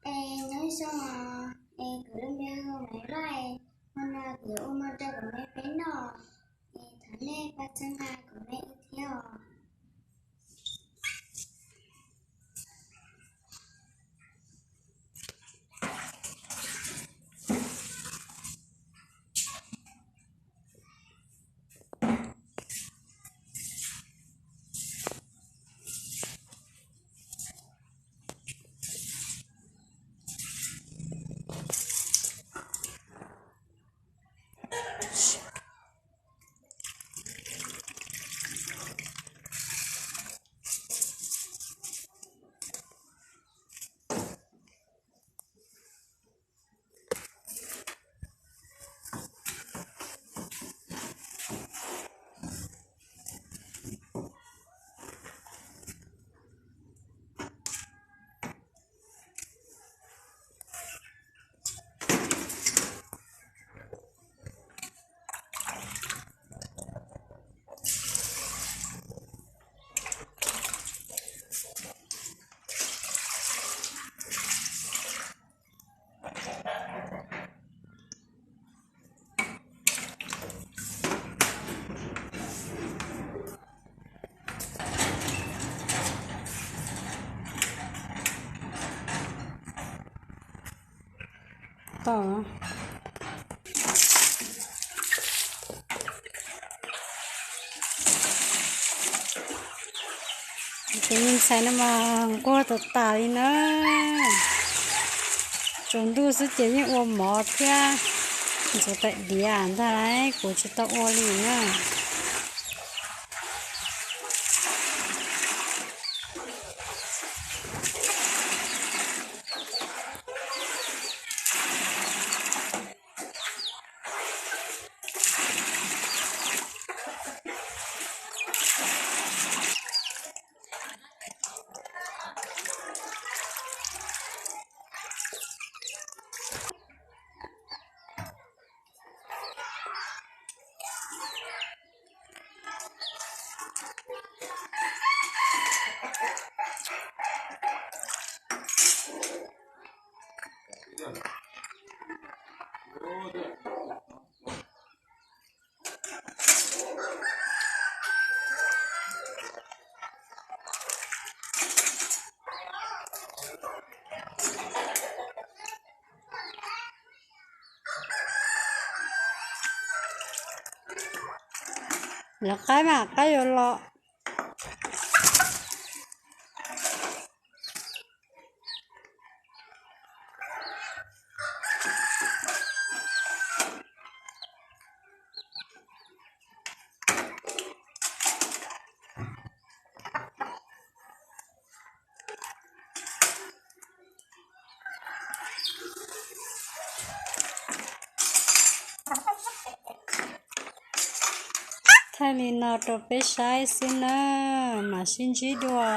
Es nyob zoo os, es kuv lub npe hu Maiv Vaj, hmo no kuv yuav ua mov rau kuv me peb noj, es thov nej pab txhawb nqa kuv me wb thiab os. Tau. Tus me ntxhais no mas nquag tas tas li na. Tsaus ntuj xwb ces yeej ua mov thiab ntxuav tais diav ntag lauj, kuv tsis tau ua li na. Lawv qaib mas qaib yuav los. Thaij li no rau peb saib xwb na, mam sib ntsib dua.